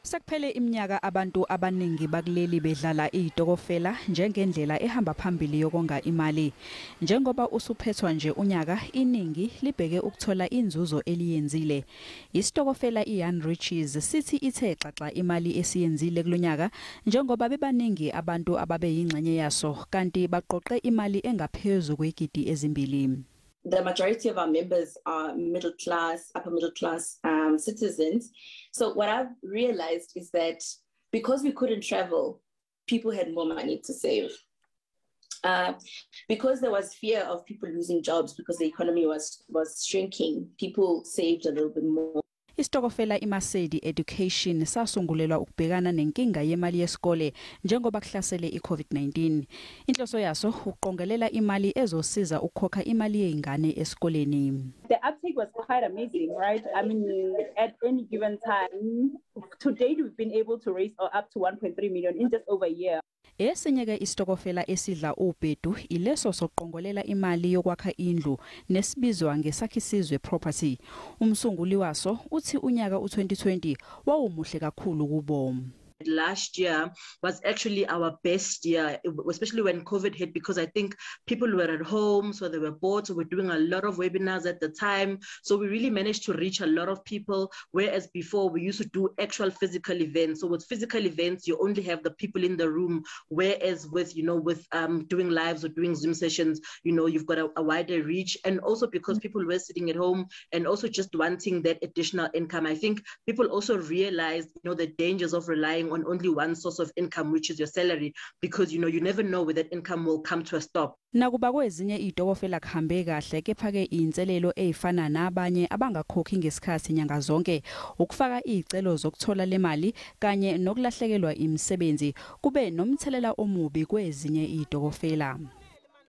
Sekuphele iminyaka abantu abaningi bakuleli bedlala izitokofela njengendlela ehamba phambili yokonga imali. Njengoba usuphethwa nje unyaka, iningi libheke ukuthola inzuzo eliyenzile. Isitokofela iYoung Riches sithi ithe xaxa imali esiyenzile kulonyaka njengoba bebaningi abantu ababeyingxenye yaso kanti baqoqe imali engaphezulu kwezigidi ezimbili. The majority of our members are middle class, upper middle class citizens. So what I've realized is that because we couldn't travel, people had more money to save. Because there was fear of people losing jobs because the economy was shrinking, people saved a little bit more. Isitokofela iMasedi Education sasungulelwa ukubhekana nenkinga yemali yesikole njengoba kuhlasele iCovid-19. Inhloso yaso ukuqongelela imali ezosiza ukukhokha imali yezingane esikoleni. The uptake was quite amazing, right? I mean, at any given time, to date we've been able to raise up to 1.3 million in just over a year. Esinye ke isitokofela esidla ubhedu ileso soqongolela imali yokwakha indlu nesibizwa ngeSakhisizwe Property. Umsunguli waso uthi unyaka u2020 wawumuhle kakhulu kubo. Last year was actually our best year, especially when COVID hit, because I think people were at home, so they were bored. So we're doing a lot of webinars at the time. So we really managed to reach a lot of people, whereas before we used to do actual physical events. So with physical events, you only have the people in the room, whereas with, you know, with doing lives or doing Zoom sessions, you know, you've got a wider reach. And also because people were sitting at home and also just wanting that additional income, I think people also realized, you know, the dangers of relying on only one source of income, which is your salary, because, you know, you never know where that income will come to a stop. Nakuba kwezinye izitokofela kuhambe kahle, kepha ke inselelo ezifana nabanye abangakhokhi ngesikhathi nyanga zonke, ukufaka izicelo zokuthola le mali kanye nokulahlekelwa imisebenzi kube nomthelela omubi kwezinye izitokofela.